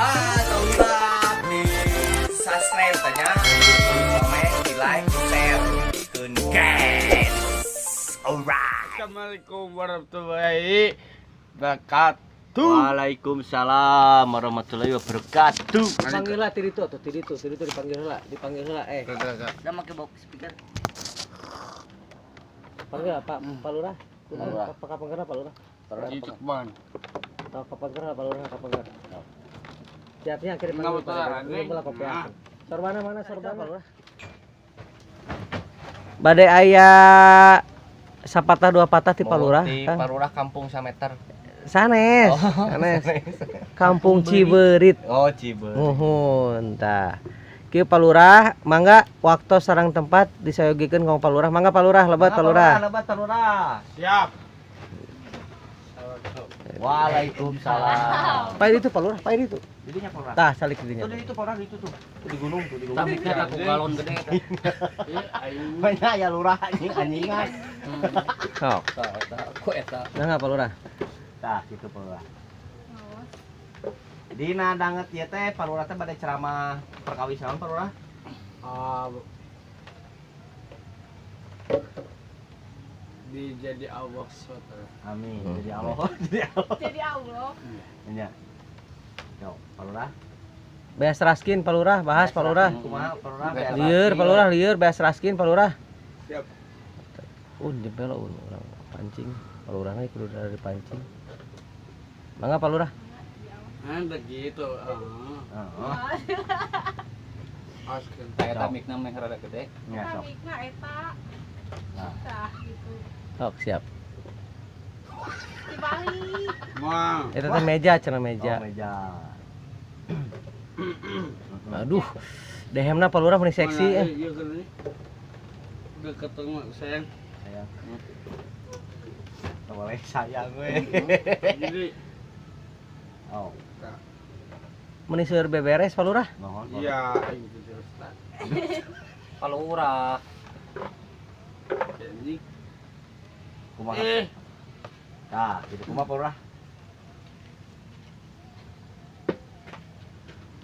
Ah, tong di subscribe tanya, di komen, di like, di share. Keun guys. Alright. Assalamualaikum warahmatullahi wabarakatuh. Waalaikumsalam warahmatullahi wabarakatuh. Panggil lah Tirito tuh, Tirito, Tirito dipanggil lah, dipanggil lah. Udah pakai box speaker. Panggil lah Pak, Pak Lurah. Lurah. Pak Kapan Pak Lurah? Itu bang. Pak Kapan Pak Lurah, Kapan. Siapnya akhirnya panggil Pak Lurah. Ini bola kopi. Sorbana mana sorbana Pak Lurah? Bade aya sapatah dua patah ti Pak Lurah. Di Pak Lurah Kampung Sameter. Sanes, sanes. Kampung Ciberit. Oh, Ciberit. Muhun tah. Kieu Pak Lurah, mangga waktu sarang tempat disayogikeun ka Pak Lurah. Mangga Pak Lurah, lebat Pak Lurah. Lebat Pak Lurah. Siap. Waalaikumsalam. Pak itu Pak Lurah, Pak itu. Didinya Pak Lurah. Tah, salik didinya. Tuh di itu Pak Lurah, di itu tuh. Tuh di gunung tuh, di gunung. Tapi aku galon gede. Banyak ya lurah anjing anjingan. Sok. Tah, tah, ku eta. Mangga Pak Lurah. Tah, kitu Pak Lurah. Dina danget ieu teh Pak Lurah teh bade ceramah perkawis naon Pak Lurah? Dijadi Allah SWT. Amin. Jadi Allah, jadi Allah. Jadi Allah. Nya. Yo, Pak Lurah. Beas raskin Pak Lurah, bahas Pak Lurah. Kumaha Pak Lurah? Beas Lieur Pak Lurah, lieur beas raskin Pak Lurah. Siap. Jempel urang pancing. Pak Lurah nya kudu dari pancing. Mangga Pak Lurah. Nah, begitu. Heeh. Askeun. Eta mikna meh rada gede. Nya sok. Mikna eta. Nah. Tah gitu. Sok, siap. Dibalik. Wah. Eta teh meja cenah meja. Oh, meja. Aduh. Dehemna Pak Lurah meni seksi. Iya kan ini. Udah ketemu sayang. Sayang. Teu boleh sayang we. Jadi Oh, Meni seueur beberes Pak Lurah. mohon. iya aing teh Ustaz. Pak Lurah. Jadi Kumaha? Tah, kitu kumaha Pak Lurah?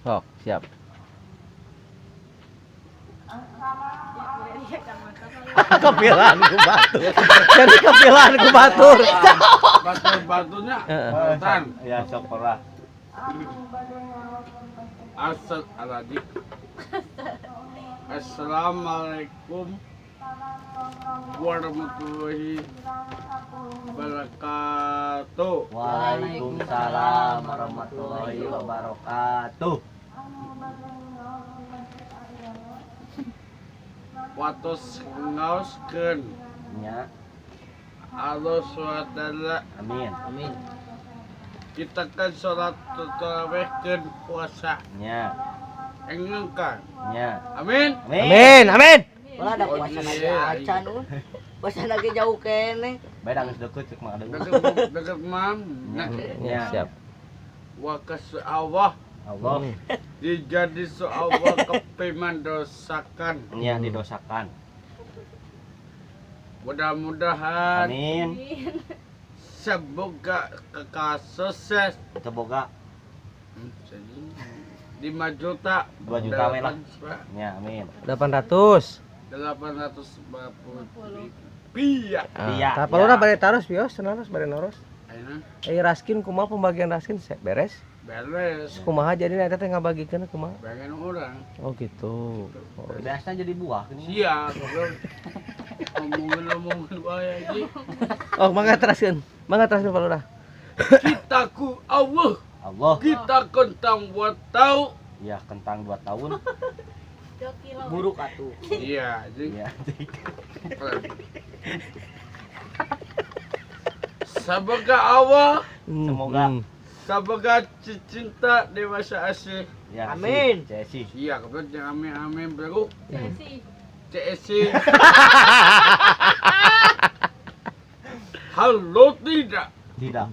Sok, siap. Kepilan ku batur. Jadi kepilan ku batur. Batur-baturnya. Heeh. Tan. Ya sok Pak Lurah. Asal aladi. Assalamualaikum warahmatullahi wabarakatuh. Waalaikumsalam warahmatullahi wabarakatuh. Watos ngaoskeun Nya, Allah SWT. amin. Amin. Kita kan sholat tarawih keun puasa. Nya, Engengkan. nya. Amin. Amin, amin. Ulah ada puasa lagi acan un. Puasa lagi jauh kene. Beda geus deukeut ceuk mah adeung. Deket mam. Nah, Ya, siap. wa kas Allah Allah dijadi so Allah kepiman dosakan. nya didosakan. Mudah-mudahan Amin. semoga kekal sukses. Teboga 5 juta. 2 juta we lah. Nya, amin. 800. 850 rupiah. Iya, Tah Pak Lurah bade taros bios, naros bade naros. Ayeuna Raskin kumaha pembagian raskin beres? Beres. Kumaha jadi eta teh ngabagikeun kumaha? Bagian orang. Oh gitu. Oh, Biasanya jadi buah gini. Sia, goblok. Ngomongin-ngomongin wae anjing. Oh, mangga teraskeun. Mangga teraskeun Pak Lurah. Kita ku Allah, Allah. kita kentang buat tahu. Ya, kentang 2 tahun. 2 kilo. Buruk atuh. Iya, anjing. Iya. Semoga Allah, Semoga. Semoga cinta dewasa asih. Ya, Amin. Cesi. Iya, kebetulan jangan amin amin bro. Cesi. CSC. Halo tidak. Tidak.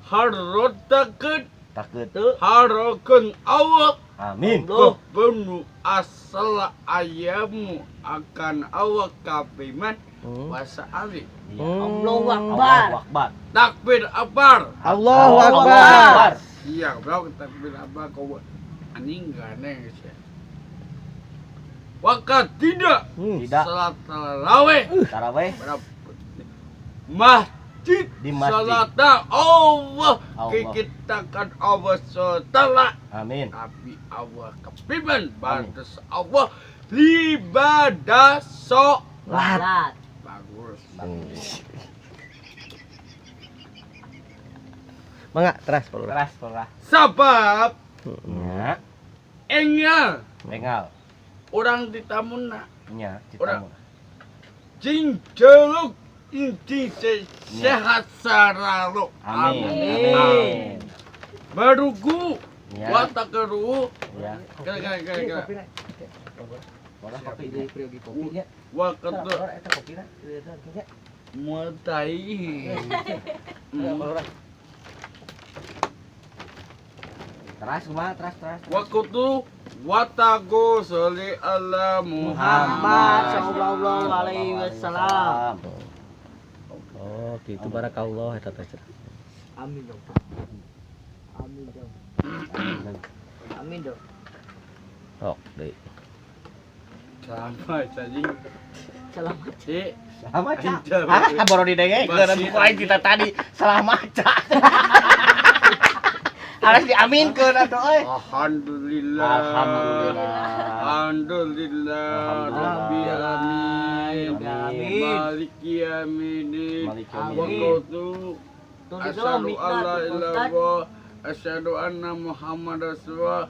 Halo takut. Takut. Harokan awak. Amin. Kebenu asal ayamu akan awak kapiman puasa ali. Iya. Allahu Allahu Akbar. Akbar. Takbir akbar. Allahu Akbar. Sia goblok takbir apa kau anjing gandeng sia. Waka tidak Tidak. Salat tarawih. Tarawih. Masjid. Di masjid. Salat Allah. Allah. Kita kan Allah setelah. Amin. Tapi Allah kepiban batas Allah ibadah sholat. Bagus. Mangga teras Pak Lurah. Teras Pak Lurah. Sebab nya engal engal orang ditamuna nya ditamuna. Jing jeluk inti sehat selalu. Amin. Amin. Barugu ya. Watakeru. Ya. Kira-kira. Orang kopi di priyogi kopi nya. Waktu eta kopina. Moal tai. Teras kumaha teras teras. Waktu watago sholli ala Muhammad sallallahu alaihi wasallam. Oh, gitu barakallah eta teh. Amin dong. Amin dong. Amin dong. Sok deui. Selamat anjing. Selamat. Selamat ca. Ah, baru didengekeun ku aing kita tadi. Selamat ca. Harus diaminkeun atuh euy. Alhamdulillah. Alhamdulillah. Alhamdulillah. Rabbil alamin. Amin. Maliki yaumiddin. Maliki yaumiddin. Wa asyhadu alla ilaha illallah, asyhadu anna Muhammadar Rasulullah.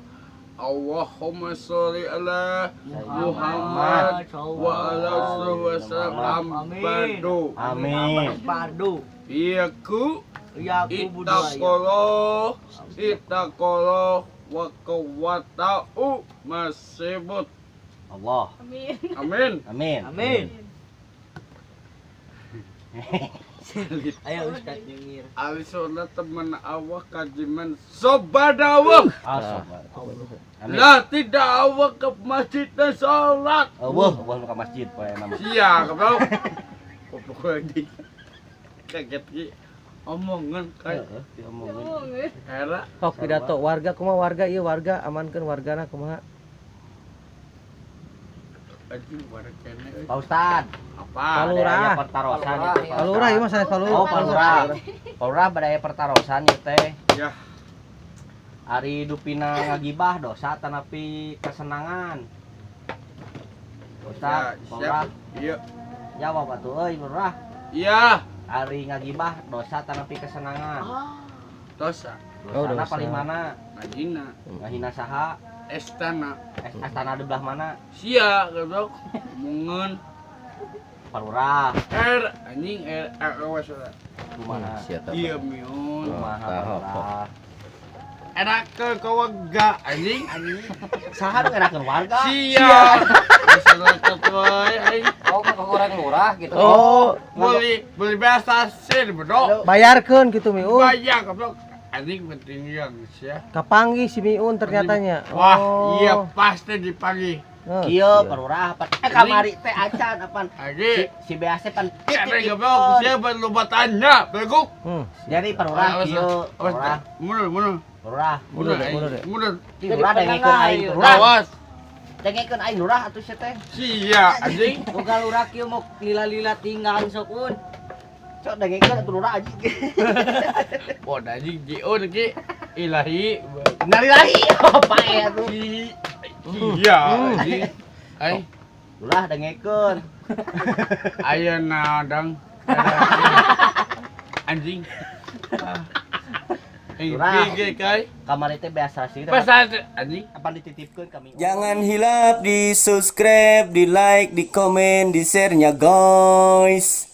Allahumma sholli ala Muhammad wa ala alihi wasallam. Amin. Amin. Bardo. Iyaku Iyaku budaya. Itakolo itakolo wa kawatau masibut. Allah. Amin. Amin. Amin. Amin. Ayo Ustaz nyengir. Alisona teman awak kajiman sobadawah. Ah, amin. Lah tidak awak ke masjid dan sholat. Eueuh, eueuh nu ka masjid poe nama. Sia, goblok. Goblok lagi. Kaget ki. Omongan kayak Heeh, diomongin. era. Sok pidato warga kumaha warga ieu warga amankeun wargana kumaha. Anjing warga kene. Pak Ustad. Apa? Pak Lurah. Aya pertarosan ieu teh. Pak Lurah ieu mah sanes Pak Lurah. Oh, Pak Lurah. Pak Lurah bade aya pertarosan ieu teh. Ya. Ari dupina ngagibah dosa tanapi kesenangan. Ustad, Pak Lurah. Iya. Jawab atuh euy, Lurah. Iya. Ari ngagibah dosa tanapi kesenangan. Dosa. Oh, Dosana dosa. paling mana? Ngahina. Ngahina saha? Estana. Astana di belah mana? Sia goblok. Omongan Pak Lurah. R anjing R awas lah. Kumaha? Iya miun. Kumaha Pak Lurah? Enak ke warga anjing. Saha nu ngerakeun warga? Sia. Salah ketua aing. Oh, ke orang lurah gitu. Oh, Beli beli biasa sih bro. bayarkeun gitu Miun. Bayar goblok. Anjing penting yang sia. Kapanggih si Miun ternyatanya. Wah, Oh. iya pasti dipanggil. Kieu Pak Lurah pan kamari teh acan apan Lagi. si BAC pan Siapa goblok? Siapa lupa tanya, beguk. Jadi Pak Lurah kieu Pak Lurah. Mundur, mundur. Lurah. Mundur, Mundur, mundur. Lurah dengekeun aing lurah. Awas. Dengekeun aing lurah atuh sia teh. Sia anjing. Boga lurah kieu mau lila-lila tinggal sok un. Cok dengekeun atuh lurah anjing. Wah, anjing jiun ki ilahi. Innalillahi. Apa ya atuh? Iya anjing. Ai, Lurah dengekeun. aya nadang. Anjing. Lurah. Kai. Kamari teh biasa sih. Pasal anjing. Apa dititipkeun kami? Jangan hilap di subscribe, di like, di komen, di share-nya guys.